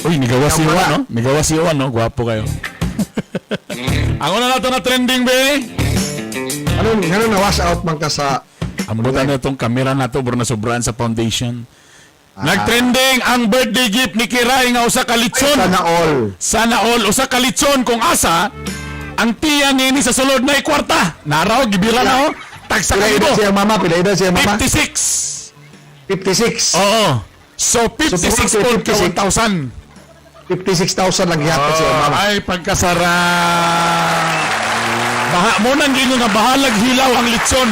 Uy, nigawa si Ikaw Juan, pala. No? Nigawa si Juan, no? Gwapo kayo. Ang una nato na trending, be. Ano, ano na wash out man ka sa Ang buta na itong kamera na to, bro, na sobraan sa foundation. Nagtrending ang birthday gift ni Kiray nga usa ka litson. Sana all. Sana all usa ka litson kung asa ang tiya nini sa sulod na kwarta. Naraw gibira na oh. Tagsa Pila ka edad libo. siya mama? Pila edad siya mama? 56. 56. Oo. So 56 So, po ka 56. 1,000. 56,000 lang gihatag siya mama. Ay, pagkasara. Baha mo nang gingo nga bahalag hilaw ang litson.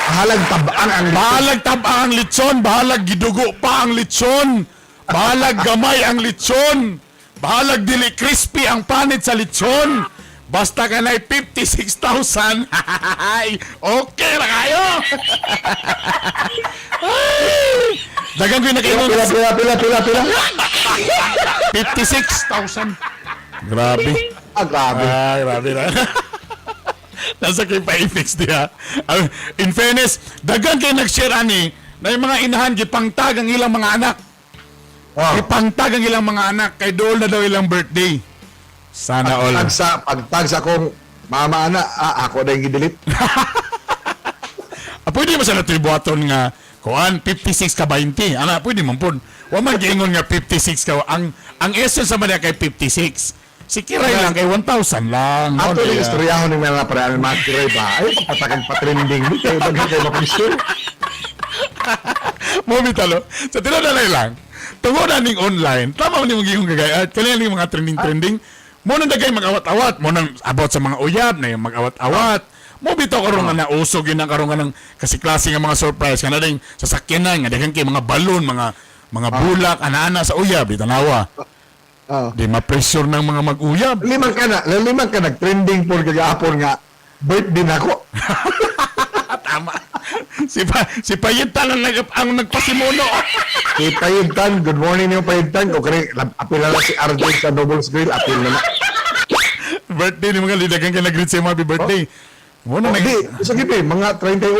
Bahalag tabang ang Bahalag taba ang litson, bahalag gidugo pa ang litson, bahalag gamay ang litson, bahalag dili crispy ang panit sa litson. Basta ka na 56,000, ay, okay ra kayo. Ay, dagan ko yung nakaingon. Pila, pila, pila, pila, pila. 56,000. Grabe. Ah, grabe. Ah, grabe na. Nasa kay pa-fix diha. Ah, in fairness, dagan kay nag-share ani na yung mga inahan gipangtag ang ilang mga anak. Oh. Gipangtag ang ilang mga anak kay dool na daw ilang birthday. Sana all. Pagtag sa akong mama ana, ah, ako na yung gidelete. Ah, pwede mo sa nato ibuhaton nga kuan 56 ka 20. Ana, pwede man pud. Wa man giingon nga 56 ka. Ang essence sa man kay 56. Si Kiray lang kay 1,000 lang. Ato Mo ning diya. istoryahon ning mga pare ang mga kiray ba? Ay pagpatakan pa trending ni kay daghan kay mapicture. Mo bitalo. Sa tinuod na lang. Tungod na ning online, tama man nimong gihong gagay. At kanina ning mga trending-trending, mo nang dagay mag-awat-awat, mo nang about sa mga uyab na yung mag-awat-awat. Mo bitaw karon nga nauso gyud ang karon nga ng kasi klase nga mga surprise kana ding sasakyanan nga daghan kay mga balon, mga bulak ana-ana sa uyab di tanawa. Oh. Di ma-pressure ng mga mag-uyab. Limang ka nag-trending po kagahapon nga birthday nako. Tama. Si Payita lang ang nagpasimuno. Kay Payigtan, good morning niyo Payigtan. Kung kani apil na lang si RJ sa Nobles Grill, apil na na. Birthday ni mga lidagan kay nag-greet sa happy birthday. Mo na Oh, nag di, sa gibi, mga 31